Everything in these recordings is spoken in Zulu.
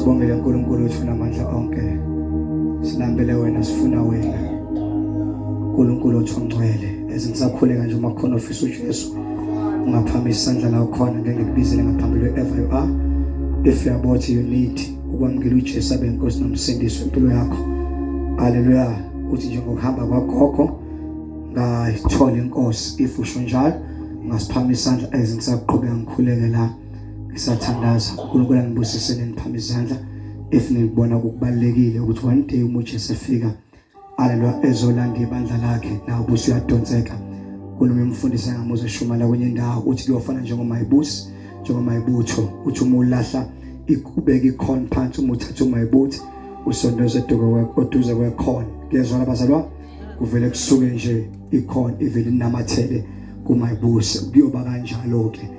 Sibongele uNkulunkulu wethu namandla onke. Silambele wena, sifuna wena. uNkulunkulu wethu ongcwele. Ezingisakhuleka nje uma khona ofisa uJesu. Ungaphamisa isandla la ukhona, ngeke ngikubizele ngaphambili wherever you are. If you are about you need ukwamukela uJesu abe inkosi nomsindisi wempilo yakho. Haleluya. Uthi njengokuhamba kwagogo ngayithola inkosi, if usho njalo ungasiphamisa isandla as ngisaqhubeka ngikhuleke la ngisathandaza. uNkulunkulu angibusise niniphama izandla if nibona kubalekile ukuthi one day uma uJesu efika, haleluya, ezolanda ibandla lakhe, nawe ubusi uyadonseka. Kunomunye umfundisi engamuzwa eshumala kwenye indawo, uthi kuyofana njengomayibusi, njengomayibutho, uthi uma ulahla ikubeka ikhon phansi, uma uthatha umayibuthi usondeze oduze kwekhon, kuyezwala bazalwa, kuvele kusuke nje ikhon ivele inamathele kumayibusi. Kuyoba kanjalo ke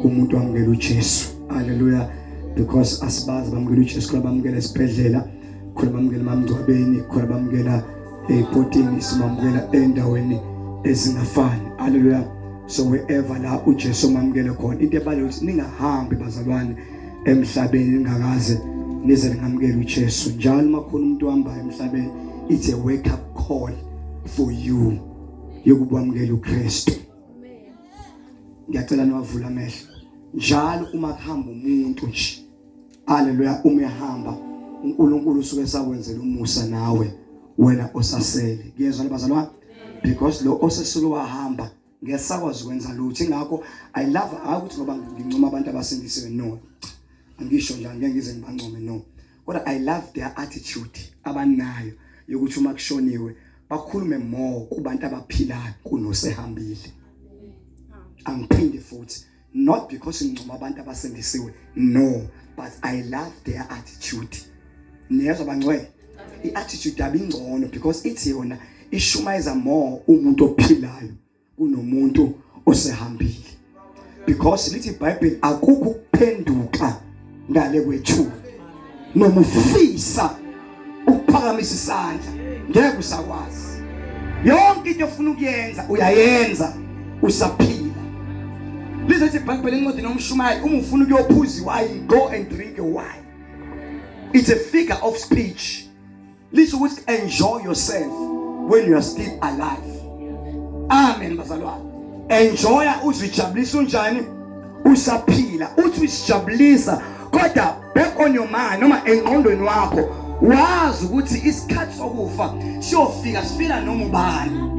kumuntu wamukela uJesu. Haleluya. Because asibazi bamukela uJesu, khona bamukela esibhedlela, khona bamukela emamngcwabeni, khona bamukela ey'potini, simamukela endaweni ezingafani. Haleluya. So wherever la uJesu mamukele khona, into ebalulekile ukuthi ningahambi bazalwane emhlabeni ningakaze nize ningamukele uJesu. Njalo uma khona umuntu ohambayo emhlabeni, it's a wake up call for you yokukwamukela uKristu. Ngiyacela niwavula amehlo njalo uma kuhamba umuntu nje. Haleluya. Uma ehamba uNkulunkulu usuke esakwenzela umusa nawe wena osasele. Kuyezwa bazalwane? Because lo osesuke wahamba ngesakwazi ukwenza lutho. Ingakho I love, hayi ukuthi ngoba ngincoma abantu abasindisiwe, no, angisho njalo, ngeke ngize ngibancome, no, kodwa I love their attitude abanayo yokuthi uma kushoniwe bakhulume more kubantu abaphilayo kunosehambile. Angiphinde futhi, not because ngincoma abantu abasindisiwe, no, but I love their attitude. Niyezwa bangcwele? I-attitude yabo ingcono because ithi yona ishumayeza more umuntu ophilayo kunomuntu osehambile, because lithi iBhayibheli akukho ukuphenduka ngale kwethu, noma ufisa ukuphakamisa isandla ngeke usakwazi. Yonke into ofuna ukuyenza uyayenza usaphila. Lizothi iBhayibheli encwadini yomshumayeli, uma ufuna ukuyophuza iwayini, go and drink your wine. It's a figure of speech, lisho ukuthi enjoy yourself when you are still alive. Amen bazalwane. Enjoya, uzijabulisa unjani usaphila. Uthi usijabulisa kodwa back on your mind noma engqondweni wakho wazi ukuthi isikhathi sokufa siyofika, sifika noma ubani.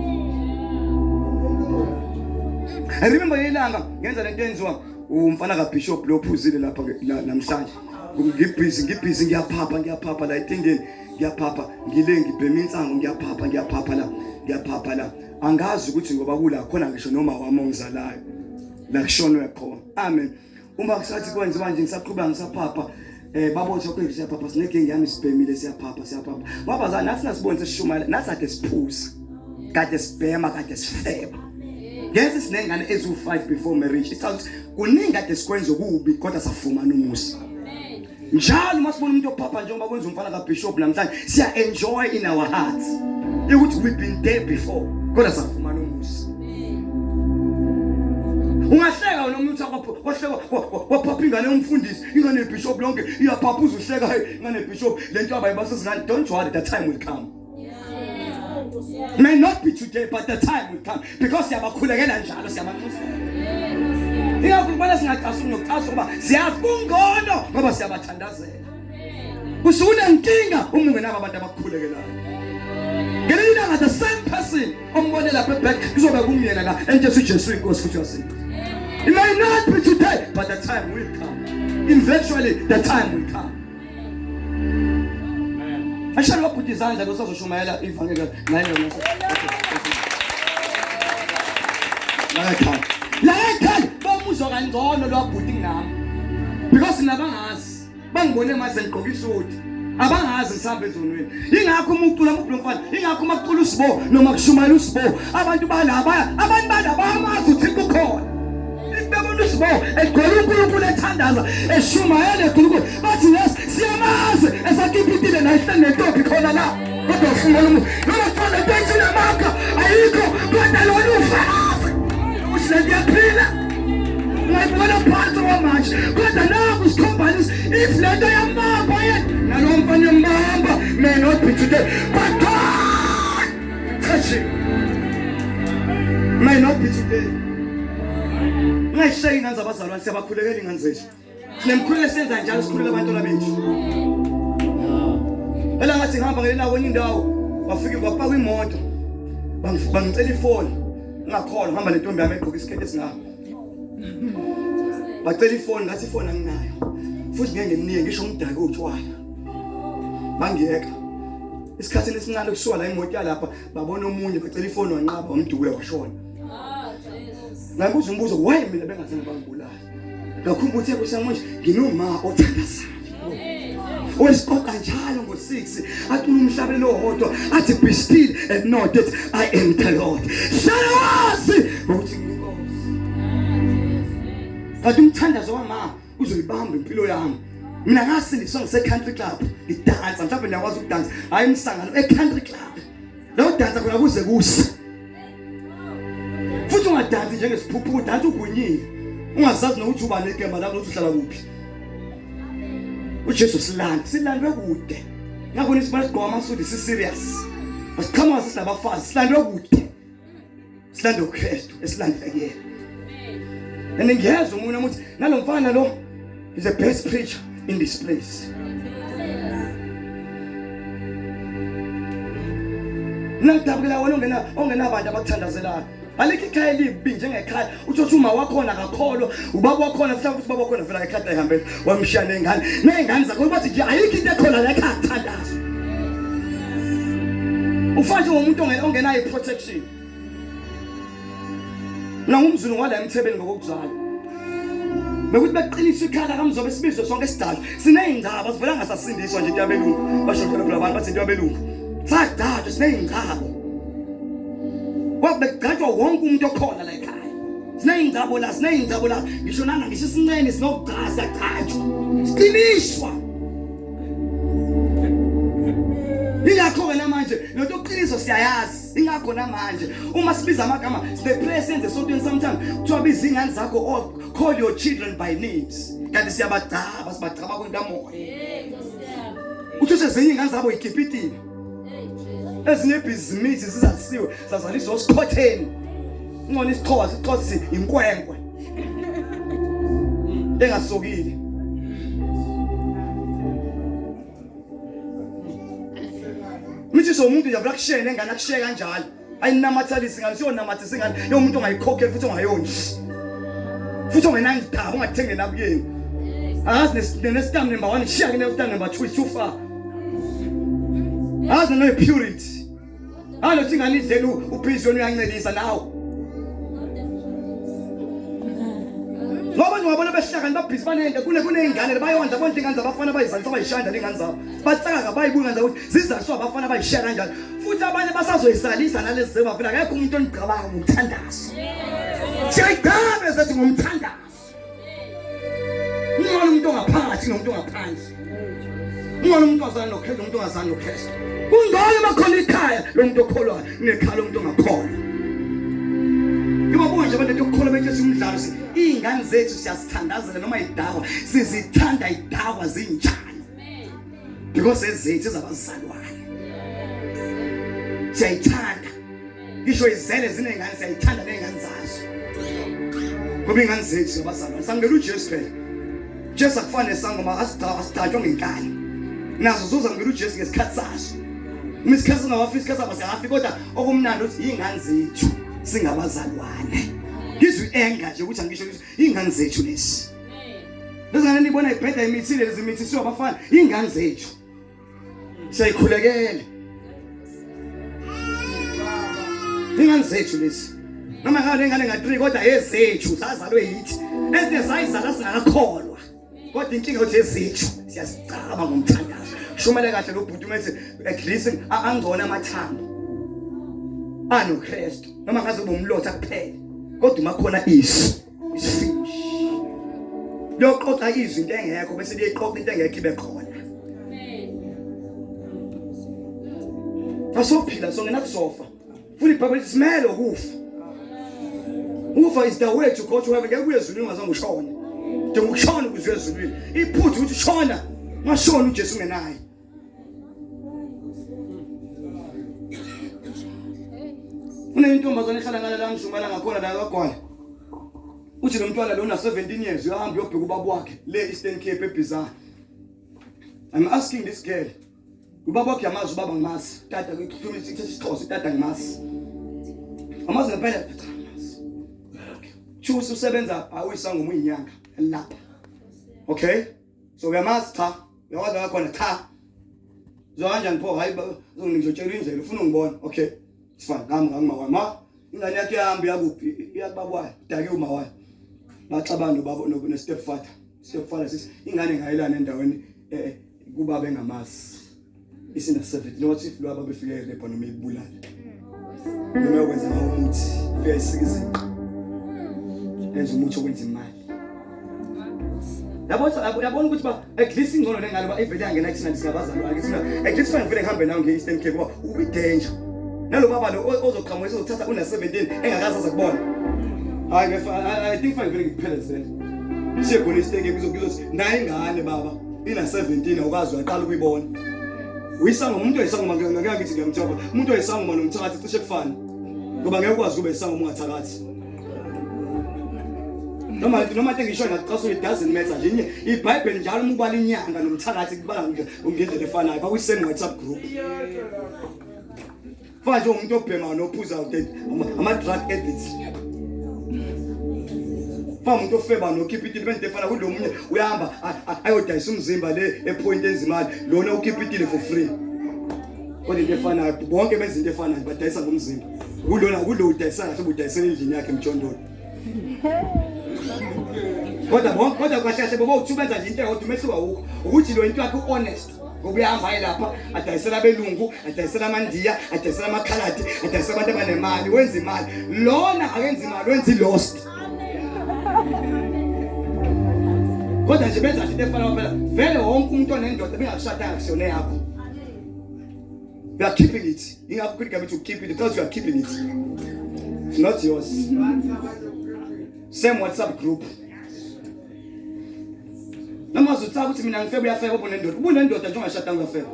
I remember ilanga ngenza lento enziwa umfana kaBishop lo phuzile lapha namhlanje. Ngibhizi, ngibhizi, ngiyaphapha, ngiyaphapha la etendeni, ngiyaphapha, ngile ngibhema insangu, ngiyaphapha, ngiyaphapha la, ngiyaphapha la. Angazi ukuthi ngoba kula khona ngisho noma wami ongizalayo la kushonwe khona. Amen. Uma kusathi kwenziwa nje, ngisaqhubeka ngisaphapha, babotha kwethu, siyaphapha, sinegenge yami, sibhemile, siyaphapha, siyaphapha. Ngoba nathi nasibone sesishumayela, nathi kade siphuza, kade sibhema, kade sifeba. Ngeke sinengane eziwu5 before marriage. Ichaza ukuthi kuningi kade sikwenza okubi kodwa safumana umusa. Njalo uma sibona umuntu ophapha njengoba kwenza umfana kaBishop namhlanje, siya enjoy in our hearts ukuthi we've been there before kodwa safumana umusa. Ungahleka wena umuntu wahleka waphapha ingane yomfundisi, ingane yebishop lonke iyaphapha, uzuhleka, hey, ingane yebishop lento abayibasezingane. Don't worry, the time will come. May not be today, but the time will come because siyabakhulekela njalo, siyabanxusela. Ingakho kumele singacasuli nokucasuka ngoba siyazi kungcono ngoba siyabathandazela. Usuke unenkinga uma ungenabo abantu abakukhulekelayo. Ngelinye ilanga the same person ombone lapha eback kuzobe kungiyena la entshela uJesu inkosi futhi uyasinda. It may not be today, but the time will come. Eventually the time will come. Ashalo wabhuti izandla lo sazoshumayela ivangeli naye lona. La ekhaya. La ekhaya bamuzwa kangcono lo bhuti kunami. Because nabangazi bangibone manje sengigqoka isuti. Abangazi ngisihamba ezonweni. Ingakho uma ucula uma mfana, ingakho uma kucula uSibo noma kushumayela uSibo, abantu balaba, abantu balaba bamazi uThixo ukhona. Bebona uSibo egcwele uNkulunkulu ethandaza eshumayela uNkulunkulu, bathi yes, siyamazi esakipitile naye ehleli nentombi khona la, kodwa ufumana umuntu noma kuthiwa lento ithi ayikho, kodwa lona ufakazi ukuthi lento iyaphila. Ungayibona phansi kwamanje, kodwa naku sikhombanisa if lento yamamba yena. today, but God touch you. May not be today. Ungayishayi ingane zabazalwane, siyabakhulekela ingane zethu. Sinemkhuleko esenza njalo, sikhuleka abantwana bethu. Ela ngathi ngihamba ngelina kwenye indawo, wafike kwapakwa imoto. Bangicela ifoni. Ngingakholwa ngihamba nentombi yami egqoka isiketi esingaka. Bacela ifoni, ngathi ifoni anginayo. Futhi ngeke ngimnike ngisho umdaki utshwala. Bangiyeka. Isikhathi esincane kusuka la imoto yalapha babona omunye bacela ifoni wanqaba wamdubula washona. Ngabuza umbuzo why mina bengazange bangibulale. Ngakhumba uthe kusamanje nginoma othandazayo. Oyisiqoqa njalo ngo-6 acula umhlabelelo owodwa athi be still and know that I am the Lord. Hlala wazi ukuthi ngiyinkosi. Kanti umthandazo wama uzoyibamba impilo yami. Mina ngasindiswa ngise country club ngidansa, mhlawumbe ngiyakwazi ukudansa, hayi umsangano e country club. La udansa khona kuze kuse. Futhi ungadansi njengesiphuphu, udansa ugwinyile. Ungazazi nokuthi ubani igama lakho ukuthi uhlala kuphi. uJesu silanda, silandwe kude. Ngakho nisibona sigqoka amasudi si serious. Asiqhamuka sisinabafazi, silandwe kude. Silande uKristu esilandela kuyena. And ngiyezwa umuntu ukuthi nalomfana lo is the best preacher in this place. Nangidabukela wena ongena ongenabantu abakuthandazelayo. Alikho ikhaya elibi njengekhaya. Uthi uthi uma wakhona akakholwa, ubaba wakhona mhlawumbe uthi ubaba wakhona vela ekhaya ehambele wamshiya nengane. Nengane zakho bathi nje ayikho into ekhona la ekhaya kuthandazwa. Ufana njengomuntu ongenayo protection. Mina ngumZulu ngwala emthebeni ngokokuzala. Bekuthi beqinisa ikhala kaMzobe sibizwe sonke isidala. Sinezingcaba sivela ngasasindiswa nje into yabelungu. Basho phela phela abantu bathi into yabelungu. Sadadwa sinezingcabo. Kwabe kugcatshwa wonke umuntu okhona la ekhaya. Sinezingcabo la, sinezingcabo la. Ngisho nana ngisho isinqene sinokugcaza siyagcatshwa. Siqiniswa. Ingakho ke namanje lento yokuqiniswa siyayazi. Ingakho namanje uma sibiza amagama the prayer senze esontweni sometimes kuthiwa biza ingane zakho or call your children by names. Kanti siyabagcaba, sibagcaba kwinkamoya. Uthi sezinye ingane zabo ikipitile. Ezinye ibhizinisi zizalisiwe zazaliswa osikhotheni. Ngcono isiXhosa, isiXhosa inkwenkwe. Engasokile. Mithi somuntu nje avula kushiye nengane akushiye kanjalo. Ayinamathalisi ingane siyonamathisa ingane yomuntu ongayikhokheli futhi ongayondli. Futhi ongenandaba ongathenge nakuyena. Akazi nestamp number 1 shiya ke nestamp number 2 is too far. Akazi no purity. Alothi ingane idlela ubhizi wena uyancelisa nawe. Ngoba nje wabona behlakani babhizi banento kune kuneyingane bayondla bonke ingane zabafana bayizalisa bayishaya ingane zabo. Batsaka bayibuka ingane ukuthi zizaliswa abafana bayishiya kanjani. Futhi abanye basazoyisalisa nalezi zebafuna akekho umuntu onigcabanga ngomthandazo. Siyayigcabe sethi ngomthandazo. Ungcono umuntu ongaphakathi nomuntu ongaphandle. Ungcono umuntu ozana noKristu nomuntu ongazani noKristu. Kungcono makhona ikhaya lomuntu okholwayo nekhaya lomuntu ongakholwa. Ngibabona nje abantu yokukholwa bethi umdlalo si izingane zethu siyazithandazela noma idakwa sizithanda idakwa zinjani. Because ezethu ezabazalwane. Siyayithanda. Ngisho izele zinengane siyayithanda nengane zazo. Ngoba ingane zethu abazalwane sangela uJesu phela. Jesu akufane sangoma asigcatshwa ngenkani. Nazo zozamukela uJesu ngesikhathi sazo. Uma isikhathi singawafiki isikhathi sabo siyafika kodwa okumnandi ukuthi ingane zethu singabazalwane. Ngizwe enga nje ukuthi angisho ukuthi ingane zethu lezi. Lezi ngane nibona ibheda imithile lezi mithi siwa abafana ingane zethu. Siyayikhulekela. Ingane zethu lezi. Noma ngabe ingane nga3 kodwa ezethu sazalwe yithi. Ezinye sayizala singakakholwa. Kodwa inkinga ukuthi ezethu siyazicaba ngomthandazo. Shumele kahle lo bhuti umethi at least angcono amathambo. AnoKristu noma ngaze kube umlotha kuphela. Kodwa uma khona isu isifish liyoqoqa izwi into engekho bese liyiqoqa into engekho ibe khona. Asophila songena kusofa futhi iBhayibheli lithi simele ukufa. Ukufa is the way to go to heaven. Ngeke uye ezulwini ungazange ushone. Dinga ukushona ukuze uye ezulwini. Iphutha ukuthi ushona ungashona uJesu ungenaye. Kunentombazane ehlala ngala la ngishumela ngakhona la kwaGwala. Uthi lo mntwana lona 17 years uyahamba uyobheka ubaba wakhe le Eastern Cape eBizana. I'm asking this girl. Ubaba wakhe yamazi ubaba ngimazi. Tata ngikhuluma isiXhosa tata ngimazi. Amazi ngempela cha ngimazi. Okay. Choose usebenza awuyisangoma uyinyanga lapha. Okay? So uyamazi cha. Uyakwazi la khona cha. Uzwa kanjani pho hayi ngizotshela indlela ufuna ungibona. Okay. It's fine. Ngami ngangima wami. Ma ingane yakhe yahamba yakuphi iyakubaba wayo. Dake uma wayo. Baxabana nobaba no stepfather. Stepfather sisi ingane ngayelana endaweni eh, eh kubaba engamazi. Isina 7 not if lwaba befike erepha noma ibulala. Noma yokwenza ngawo umuthi ifika isika izinqa. Enza umuthi okwenza imali. Yabo yabona ukuthi ba at least ingcono lengane ba ivele yangena kuthina singabazalwane ke thina at least fanele ngivele ngihambe nawe nge Eastern Cape ngoba uyi danger. Nalo baba lo ozoqhamuka esizothatha una 17 engakaze aze kubona. Hayi ngefa I think fanele ngivele ngikuphelezele. Siye khona Eastern Cape kuzokuthi nayi ingane baba ina 17 awukazi uyaqala ukuyibona. Uyisangoma umuntu oyisangoma ngeke ngithi ngiyamthaba. Umuntu oyisangoma nomthakathi cishe kufana. Ngoba ngeke ukwazi kube isangoma ungathakathi. Noma noma into engisho ngakucasula it doesn't matter nje inye iBhayibheli njalo uma ubala inyanga nomthakathi kubala ngendlela efanayo bakuyi same WhatsApp group. Fana nje umuntu obhema nophuza ama drug addicts. Fana umuntu ofeba nokhipha itili bento efana kulo munye uyahamba ayodayisa umzimba le epoint enzimali lona ukhipha itili for free. Kodwa into efanayo bonke benza into efanayo badayisa ngomzimba. Kulona kulo udayisa kahle ubudayisela endlini yakhe emjondolo. Kodwa bonke kodwa kahle kahle bobo uthi benza nje into eyodwa umehluko awukho ukuthi lo into yakhe honest ngoba uyahamba aye lapha adayisela abelungu adayisela amandiya adayisela amakhaladi adayisela abantu abanemali wenza imali lona akenzi imali wenza i-lost kodwa nje benza nje into efana phela vele wonke umuntu onendoda bengakushadanga kusiyona yakho You are keeping it. Ingakho kuthi igama to keep it because you are keeping it. It's not yours. Same WhatsApp group. Noma uzothi ukuthi mina ngifebe uyafeba ubunendoda. Ubunendoda nje ungashadanga uyafeba.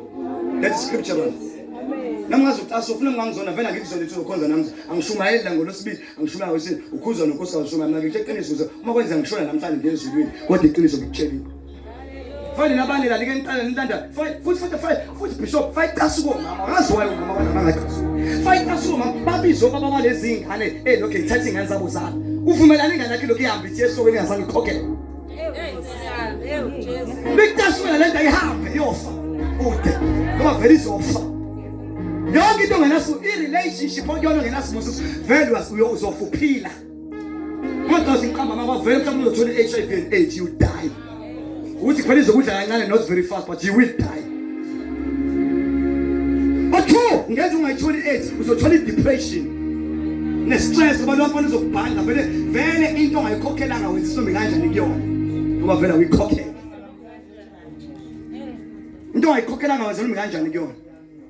That is scriptural. Noma ngazucasa ufuna ngangizona vele angikuzona ukuthi ukhonza nami. Angishumayeli la ngolosibili, angishumayeli ngolosibili. Ukhuza nonkosikazi ushumayela mina ngithe iqiniso uze uma kwenza ngishona namhlanje ngezulwini kodwa iqiniso ngikutshelile. Fine nabanye la like niqale nilanda fine futhi futhi fine futhi bishop fine casuko mama ngazi wayo mama wena bangacasuka fine casuko mama babizo baba balezi ingane eh lokho ithatha ingane zabo zala uvumelana ingane yakhe lokho ihambe ithi esokweni ingazange ikhokhele Bicasukela lento ayihambe iyofa kude ngoba vele izofa yonke into ongenaso i-relationship okuyona ongenasibusiso vele uzofa uphila Kodwa sinqamba mabavele mhlawumbe uzothola i-HIV and AIDS you die. Ukuthi kufanele izokudla kancane not very fast but you will die. But two, ngenza ungayitholi i-AIDS uzothola i-depression. Ne-stress ngoba lo mfana uzokubhanga vele vele into ongayikhokhelanga wenza isombi kanjani kuyona. Ngoba vele awuyikhokhele. Into ongayikhokhelanga wenza noma kanjani kuyona.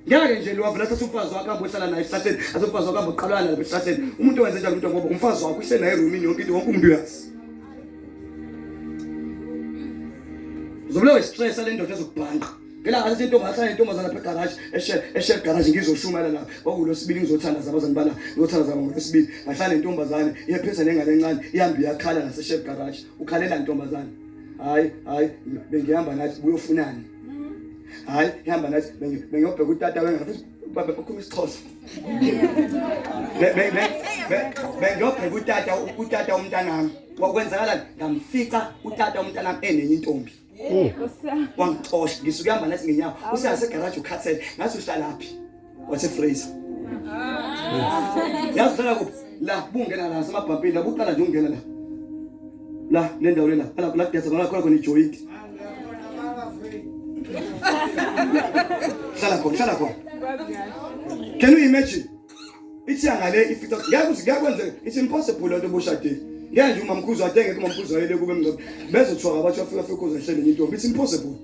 Ngeke nje lo wavela thatha umfazi wakhe ahambe ohlala naye esihlahleni, athathe umfazi wakhe ahambe oqalana naye esihlahleni. Umuntu owenze njalo umuntu ngoba umfazi wakhe uhleli naye eroomini yonke into wonke umuntu uyazi. Uzobulawa istress le ndoda ezokubhanqa. Ngela ngathi intombi ahlala intombazana lapha egarage, eshare eshare garage ngizoshumayela la. Kwakulosibili ngizothandaza abazali bala, ngizothandaza ngolosibili. Ngahlala intombazane, iyephetha nengane encane, ihamba iyakhala ngase share garage. Ukhalela intombazane. Hayi, hayi, bengihamba nathi uyofunani? Hayi, ihamba nathi bengiyobheka utata wengane futhi baba ukhuluma isiXhosa. Bengiyobheka utata utata umntanami. Kwakwenzakalani? Ngamfica utata umntanami enenye intombi. Oh. Wangixosha ngisuke hamba nathi ngenyawo. Useyase garage ukhathele. Ngathi uhlalaphi? Wathe Fraser. Yazi uhlala kuphi? La bungena la semabhampini la buqala nje ungena la. La le ndawo le la. La la kudesa khona khona khona ijoint. Hlala khona, hlala khona. Can you imagine? Ithi ngale ifica ngeke uze kuyakwenzeka. It's impossible lento obushadile. Ngeke nje umamkhuzo adenge kumamkhuzo ayele kube mngcobo. Bezothiwa abathi afika fika uzohlele enye intombi. It's impossible.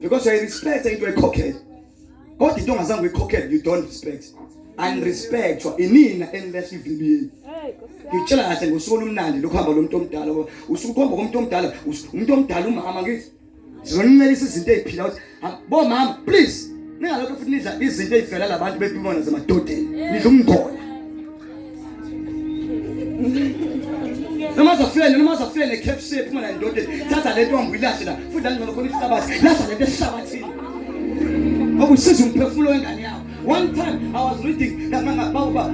Because I respect into ekhokhela. Kodwa into ongazange uyikhokhele you don't respect. Unrespectwa inina enilehla iVBA. Ngitshela kahle ngosuku olumnandi lokuhamba lo muntu omdala usuku kuhamba komuntu omdala umuntu omdala umama ngithi sizoncelisa izinto eziphila ukuthi bomama please ningalokho futhi nidla izinto ezivela labantu bepimona zemadodeni nidla umgola. Noma zafika noma zafika ne KFC ephuma la ndodeni, thatha lento wahamba uyilahle la. Futhi la ngcono khona isihlabathi. Lahla lento esihlabathini. Ngoba usiza umphefumulo wengane yakho. One time I was reading baba baba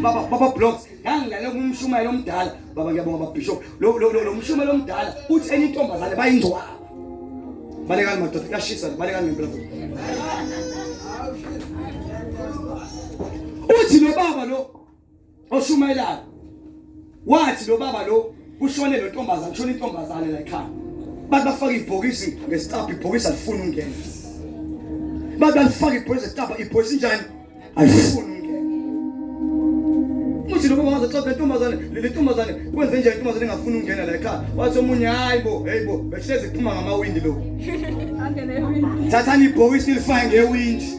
baba baba blogs ngangilalele kumshumayelo omdala baba ngiyabonga baba bishop lo lo lo mshumayelo omdala uthi enye intombazane bayingcwaba. Balekani madoda kuyashisa balekani ngempela futhi. Uthi lo baba lo oshumayelayo wathi lo baba lo kushone lo ntombazane kushone intombazane la ekhaya bathi bafaka ibhokisi ngesicabha ibhokisi alifuni ungena bathi balifaka ibhokisi ngesicabha ibhokisi njani alifuni ungena uthi lo baba waze le ntombazane le ntombazane kwenze njani intombazane engafuni ungena la ekhaya wathi omunye hayi bo hey bo behlezi kuphuma ngamawindi lo thathani ibhokisi nilifake ngewindi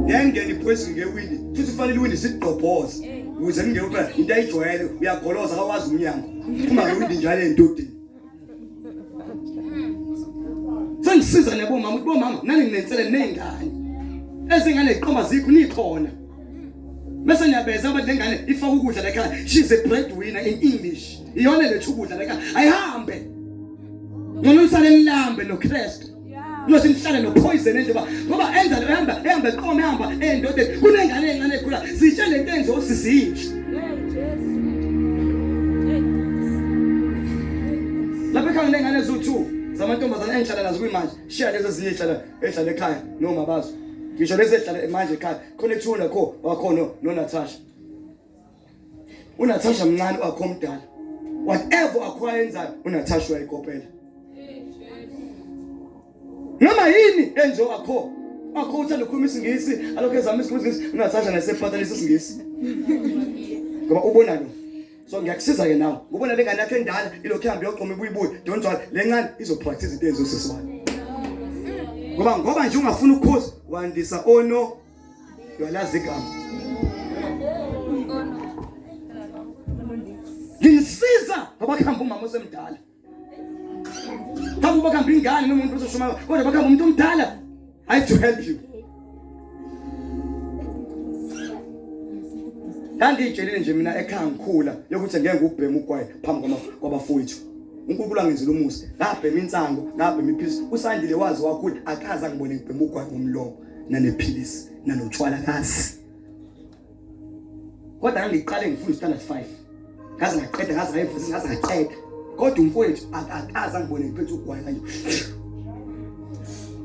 Ngengena iphoyisi ngewindi futhi kufanele iwindi sigqobhoze ukuze kungene kuphela into ayijwayele uyagoloza akakwazi umnyango phuma ngewindi njalo entodeni sengisiza nebomama ukuthi bomama nani nginensele ney'ngane ezingane ziqoma zikho nikhona bese niyabeza abantu lengane ifaka ukudla la ekhaya she's a breadwinner in English iyona lethu ukudla la ekhaya ayihambe ngcono nisale nilambe noKristu Uyothi nihlale nopoison nje ngoba enza lo ehamba ehamba eqoma ehamba endodeni kunengane encane ekhula zitshe lento enze osisi inje Lapha ekhaya nengane eziwu2 zamantombazane engihlala nazo kuyimanje shiya lezi ezinye ezihlala ehlala ekhaya noma bazo ngisho lezi ezihlala manje ekhaya khona ethuna kho wakhona no Natasha uNatasha mncane wakho omdala whatever akho ayenzayo uNatasha uyayikopela noma yini enzo akho akho uthanda ukukhuluma isingisi alokho ezama isingisi uNatasha nesephatha isingisi ngoba ubona lo so ngiyakusiza ke nawe ngubona lengane yakhe endala ilokhu ihambe yoqoma ibuye ibuye don't worry lencane izopractice into ezosisi wayo ngoba ngoba nje ungafuna ukukhuza wandisa ono Uyalazi igama. Ngisiza ngoba kuhamba umama osemdala. Hamba bakuhamba ingane nomuntu ozoshuma kodwa bakuhamba umuntu omdala. I have to help you. Ngangiyitshelile nje mina ekhaya ngikhula yokuthi ngeke ngubheme ugwayi phambi kwabafowethu. uNkulunkulu angenzela umusa ngabhema insango ngabhema iphilisi usandile wazi wakhula akaze angibone ngibhema ugwayi ngomlomo nanephilisi nanotshwala kazi kodwa ngangiqale ngifunda standard 5 ngaze ngaqeda ngaze ngayivusisa ngaze ngaqeda kodwa umfowethu akakaze angibone ngiphethe ugwayi kanje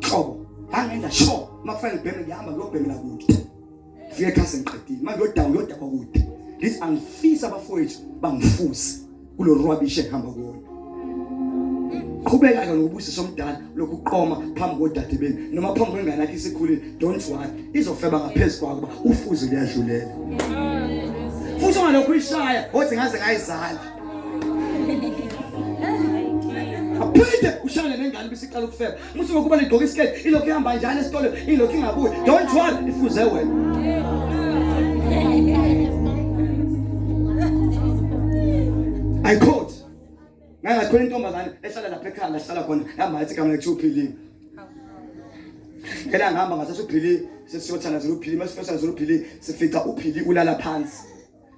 hlobo ngangenza sure uma kufanele ngibheme ngihamba ngiyobhemela kude ngifike ekhaya sengiqedile manje ngiyodawa ngiyodakwa kude ngithi angifisi abafowethu bangifuse kulo rubbish engihamba kuwona qhubeka ke nokubusisa omdala lokhu uqoma phambi kodade benu noma phambi kwengane yakhe isikhulile don't worry izofeba ngaphezu kwakho uba ufuze luyadlulela futhi ungalokhu uyishaya othi ngaze ngayizala aphinde ushane nengane bisiqala ukufeba Muthi ngokuba ligqoka isiketi ilokhu ihamba njalo esitolo ilokhu ingabuyi. Don't worry ifuze wena. I quote. Ngake ngakhona intombazane ehlala lapha ekhaya la sihlala khona yahamba yathi igama lethu uphilile. Ngela ngihamba ngathatha uphili sesiyothandazela uphili masifothandazela uphili sifica uphili ulala phansi.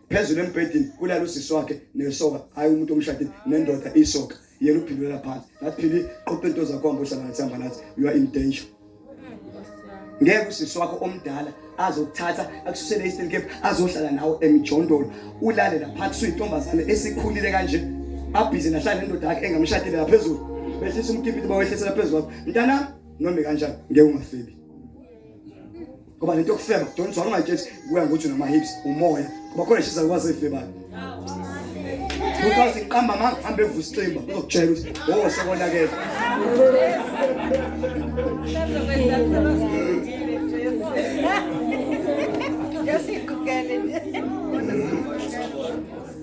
Phezulu embhedeni kulala usisi wakhe nesoka hayi umuntu omshadile nendoda isoka. Yena uphindulela phansi. Ngathi phili qoqa into zakho hamba ohlala nathi hamba nathi you are in danger. Ngeke usisi wakho omdala azokuthatha akususele Eastern Cape azohlala nawe emijondolo ulale lapha kusuyintombazane esikhulile kanje abhizi nahlala nendoda yakhe engamshadile la phezulu behlisa umkipiti bawehlisela phezulu kwakho mntana noma kanjani ngeke ungafebi ngoba lento yokufeba don't worry ungayitsheli kuya ngokuthi unama hips umoya ngoba khona shisa kwazi efebayo Ukazi ngiqamba manga hambe evusa iximba uzokutshela ukuthi oh sekonakele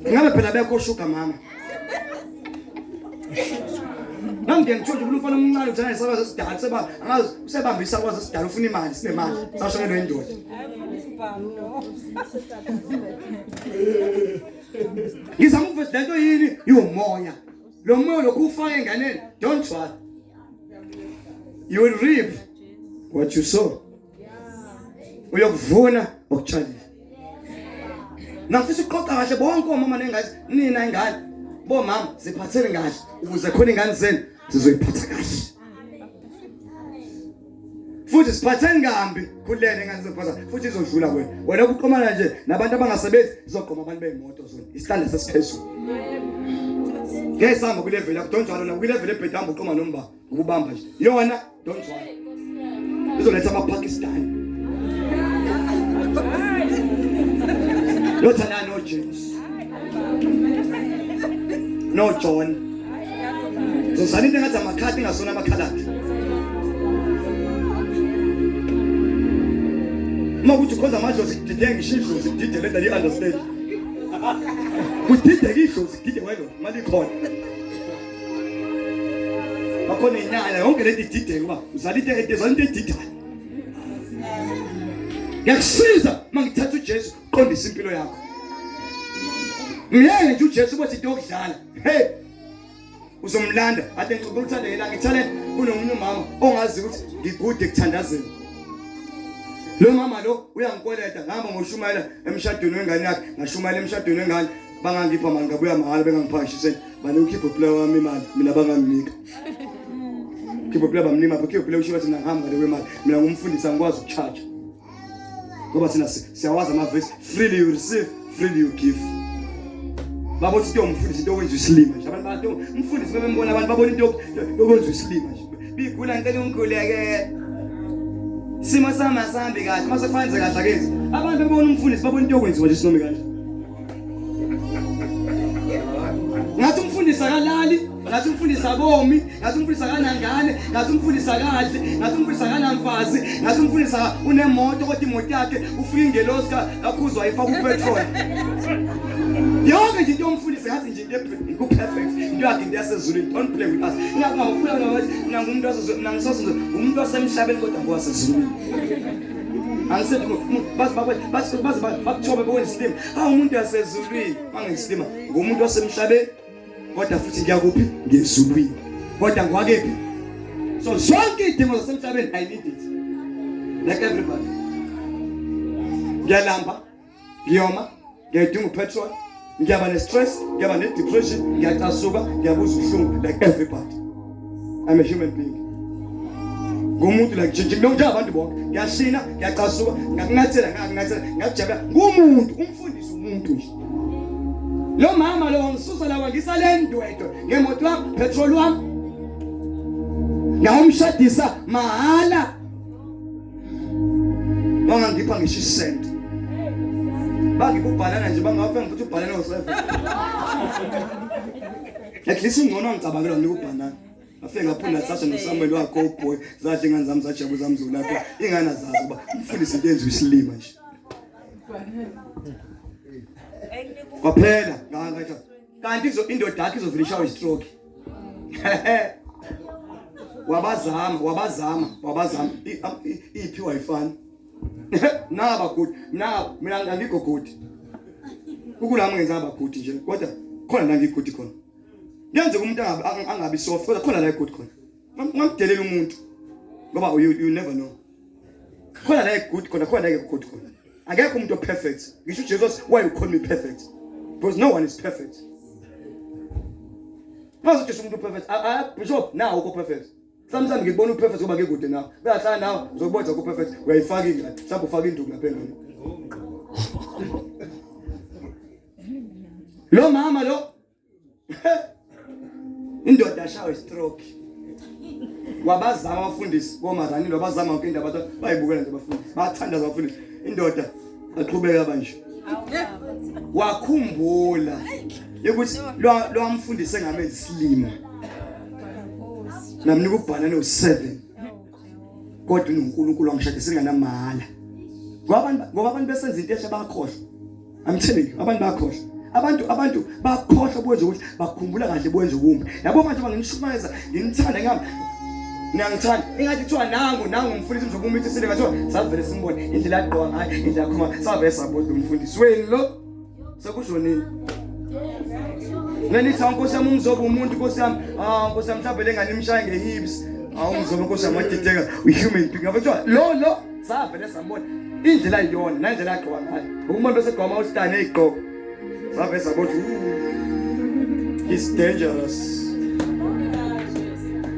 Ngabe phela bekho shuga mama Ngangiye ngithiwa nje umfana omncane uthana isakwazi esidala seba angazi usebamba isakwazi esidala ufuna imali sinemali sashonelwe indoda. Ngizama ukuveza lento yini iwomoya. Lo moya lokhu ufaka enganeni don't worry. You will reap what you sow. Uyokuvuna okutshalile. Nangifisa ukuqoqa kahle bonke omama nengane, nina ingane. Bomama ziphatheni kahle ukuze khona ingane zenu zizoyiphatha kahle. Futhi siphatheni kambi khulene ingane zizophatha futhi izodlula kuwena. Wena ukuqomana nje nabantu abangasebenzi izoqoma abantu beyimoto zona. Isitanda sesiphezulu. Ngeke sihamba kwi-level yakho, don't njalo na kwi-level ebheda hamba uqoma nomba ukubamba nje. Yona don't worry. Izoletha ama-Pakistan. Yothandana no James. No John. Zozala into engathi amakhadi ingasona amakhaladi. Uma kuthi ukhonza amadlozi kudideke ngisho idlozi kudide le ndlela i-understand. Kudideke idlozi kudide wena mali ikhona. Bakhona inyanya yonke lento idideke uba uzala into ezala into edidayo. Ngiyakusiza mangithatha uJesu qondisa impilo yakho. Ngiyeke nje uJesu ukuthi into yokudlala. Hey uzomlanda ade ngixoxa uthande yena ngithale kunomunye umama ongazi ukuthi ngigude ekuthandazeni. Lo mama lo uyangikweleta ngihamba ngoshumayela emshadweni wengane yakhe ngashumayela emshadweni wengane bangangipha mali ngabuya mahhala bengangipha ngisho isenti banika ukhiphe player wami imali mina banganginika khiphe player bamnima khiphe player usho bathi mina ngihamba ngale kwemali mina ngumfundisi angikwazi ukucharge ngoba thina siyawazi amavesi freely you receive freely you give babothi into yomfundisi into yokwenza isilima nje abantu bathi umfundisi bebembona abantu babona into yokwenza isilima nje bigula ngicela ungikhuleke simo sami asambi kahle mase kufanele kahle akezi abantu bebona umfundisi babona into yokwenziwa nje sinome kanje ngathi umfundisi akalali ngathi umfundisi akomi ngathi umfundisi akanangane ngathi umfundisi akadli ngathi umfundisi akanamfazi ngathi umfundisi unemoto kodwa imoto yakhe ufika ingelosi kakhuzwa ifaka upetrol yonke nje into yomfundisi ngathi nje into ku-perfect into yakhe into yasezulwini don't play with us ngingafuna mina ngumuntu wasezulwini mina ngisasezulwini umuntu wasemhlabeni kodwa ngowasezulwini angisethi baze baze baze bakuthobe bekwenza isilima hawu umuntu wasezulwini mangisilima ngumuntu wasemhlabeni kodwa futhi ngiyakuphi ngezulwini kodwa ngiwakephi so zonke izidingo zasemhlabeni i need it like everybody ngiyalamba ngiyoma ngiyayidinga upetrol ngiyaba ne-stress ngiyaba ne-depression ngiyacasuka ngiyabuza ubuhlungu like everybody i'm a human being ngumuntu like nje njengabantu bonke ngiyashina ngiyacasuka ngakunathela ngakunathela ngiyajabula ngumuntu umfundisi umuntu nje lo mama lo wangisusa la wangisa le ndwedwe ngemoto yami petrol wami ngawumshadisa mahhala wangangipha ngisho isenti bangikubhalana nje bangafe ngifuthi ubhalana ngo-seven at least ungcono angicabangela nginika ubhanana afike ngaphunda sasha noSamuel wakho uboy zadla ingane zami zajabu zami zolapha ingane azazi uba umfundisi into enziwa isilima nje kwaphela nganga kanti indoda yakhe izovela ishawe istroke wabazama wabazama wabazama iphiwa ayifani naba good naba mina angikho good ukulami ngenza aba good nje kodwa khona la ngigudi khona kuyenzeka umuntu angabi soft kodwa khona la egudi khona ungamdelela umuntu ngoba you never know khona la egudi khona khona la egudi khona akekho umuntu operfect ngisho uJesus why you call me perfect because no one is perfect Mase uJesu umuntu perfect ah bishop nawo uko perfect Sometimes ngikubona uperfect ngoba ngikude nawe uyahlala nawe uzokubona ku perfect uyayifaka ingane mhlawumbe ufaka induku lapha engane Lo mama lo indoda ashawe stroke wabazama abafundisi komaranile wabazama yonke indaba bayibukela nje abafundisi bathandaza abafundisi indoda aqhubeka manje wakhumbula ukuthi lwamfundisi engamenzi isilima namnika ubhanana u7 kodwa unoNkulunkulu wangishadisa inganamala ngoba abantu besenza into esha bakhohlwa I'm telling you abantu bakhohlwa abantu abantu bakhohlwa bwenze ukuthi bakhumbula kahle bwenze ukumbi yabo manje banginishumayeza nginithanda ngihamba ngiyangithanda ingathi kuthiwa nangu nangu umfundisi mzobe umithisile ngathiwa savele simbone indlela agqoka ngayo indlela akhuluma savele sabona umfundisi wenu lo sekusho nini Nanithi awu Nkosi yami umzobe umuntu Nkosi yami ah Nkosi yami mhlawumbe lengane imshaye ngehips awu umzobe Nkosi yami wadideka u human being ngakho lo lo Savele sambona indlela iyona nendlela agqoka ngayo. Umuntu bese gqoka ama-all-star nezigqoko. Savele sabona ukuthi he's dangerous.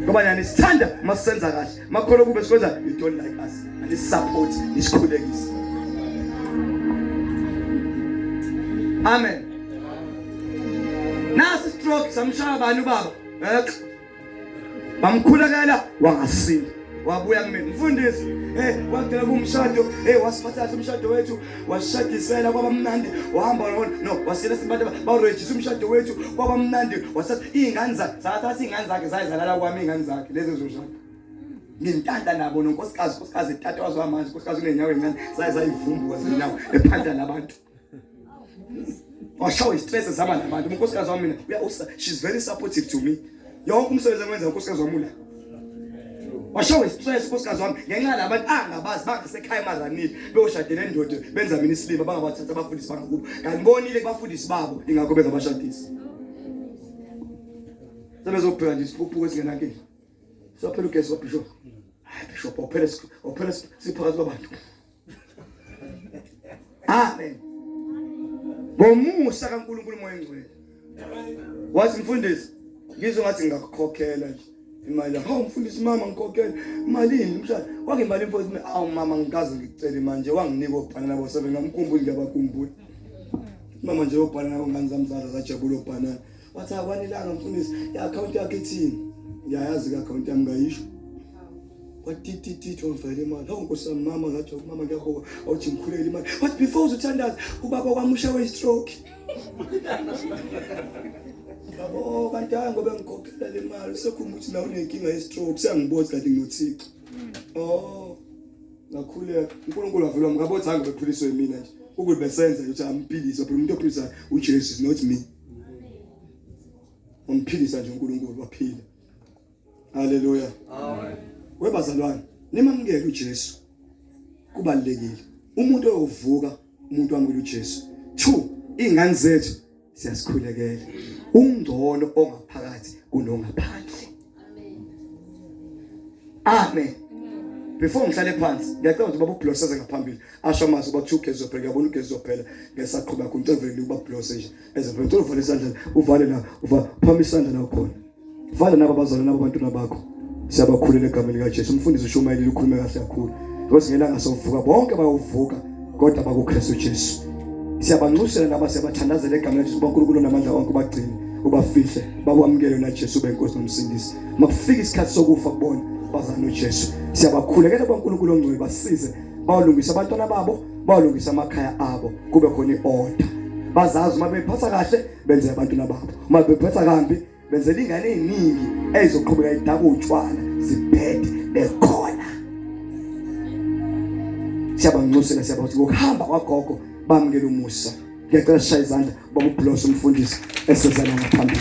Ngoba yani sithanda masenza kahle. Makhona kube sikwenza you don't like us. And support isikhulekise. Amen. Nasi stroke samshaya bani ubaba? Eh Bamkhulekela wangasinda. Wabuya kumina mfundisi, hey wagcina kumshado, hey wasiphatha kahle umshado wethu, wasishadisela kwaba mnandi, wahamba no wasiyela sibantu barejista umshado wethu kwaba mnandi, wasatha izingane zakhe, sathatha izingane zakhe zayizalala kwami izingane zakhe lezi zoshado. Ngintanta nabo nonkosikazi, nkosikazi tata wazo amanzi, nkosikazi unenyawo encane, zaye zayivumbuka zinyawo ephanda labantu. Washawa istress zama nabantu. Unkosikazi wami mina uya she's very supportive to me. Yonke umsebenzi engiwenza unkosikazi wami ula. Washawa istress unkosikazi wami ngenxa labantu angabazi bangasekhaya emaranile beyoshadela endoda benza mina isilima bangabathatha abafundisi bangakubo. Kanibonile kubafundisi babo ingakho bengabashadisi. Sebezobheka nje isiphuphuko esingenankinga. Sophela ugesi wabishop. Hayi bishop awuphele awuphele siphakathi kwabantu. Amen. Ngomusa kaNkulunkulu uMoya oNgcwele. Wathi mfundisi, ngizwe ngathi ngingakukhokhela nje imali yakho. Hawu mfundisi mama ngikhokhele. Malini mshana? Wake imali mfundisi, awu mama ngikaze ngikucele manje wanginika obhanana bo seven ngamkhumbula ngiyabakhumbula. Mama nje obhanana ngani zami zala zajabula obhanana. Wathi akwanelanga mfundisi, i-account yakho ithini? Ngiyayazi i-account yami ngayisho. Watitititi wangifakela imali. Hawu nkosi yami mama ngathi mama ngiyakhoka awuthi ngikhulele imali. Wathi before uzothandaza ubaba kwami ushawe i-stroke. Yabo kanti hayi ngoba ngikhokhela le mali usekhumba ukuthi nawe unenkinga ye-stroke siyangibona kanti nginoThixo. Oh ngakhuleka uNkulunkulu wavela ngabo zange bekhuliswe yimina nje ukuthi besenza ukuthi amphilise phela umuntu ophilisayo uJesu is not me. Wamphilisa nje uNkulunkulu waphila. Haleluya. Amen. Webazalwane, nimamukele uJesu. Kubalekile. Umuntu oyovuka umuntu wamukela uJesu. 2 ingane zethu siyasikhulekela. Ungcono ongaphakathi kunongaphandle. Amen. Before ngihlale phansi, ngiyacela ukuthi baba uBlose eze ngaphambili. Asho amazwi uba kuthiwa ugezi uzophela, ngiyabona ugezi uzophela. Ngesaqhubeka khona, ngicela vele uba Blose nje. Eze phela, ngicela uvale isandla, uvale la, uva phambi isandla la khona. Vala nabo abazalwane nabo abantwana bakho. Siyabakhulela egameni likaJesu. Umfundisi ushumayelile ukhulume kahle kakhulu. Because ngelanga sovuka bonke bayovuka kodwa bakuKristu Jesu. Siyabanxusela laba siyabathandazela egameni likaJesu kuba uNkulunkulu onamandla onke ubagcine ubafihle bakwamukele na Jesu benkosi nomsindisi. Makufika isikhathi sokufa kubona bazana noJesu. Siyabakhulekela kuNkulunkulu ongcwele basize bawulungisa abantwana babo bawulungisa amakhaya abo kube khona iorder. Bazazi uma bephatha kahle benze abantwana babo uma bephatha kambi benzela ingane eziningi ezizoqhubeka idaka utshwala zibhede bekhona siyabanxusela siyabathi ngokuhamba kwagogo bamukela umusa ngiyacela sishaye izandla baba uBlose umfundisi esezana ngaphambili.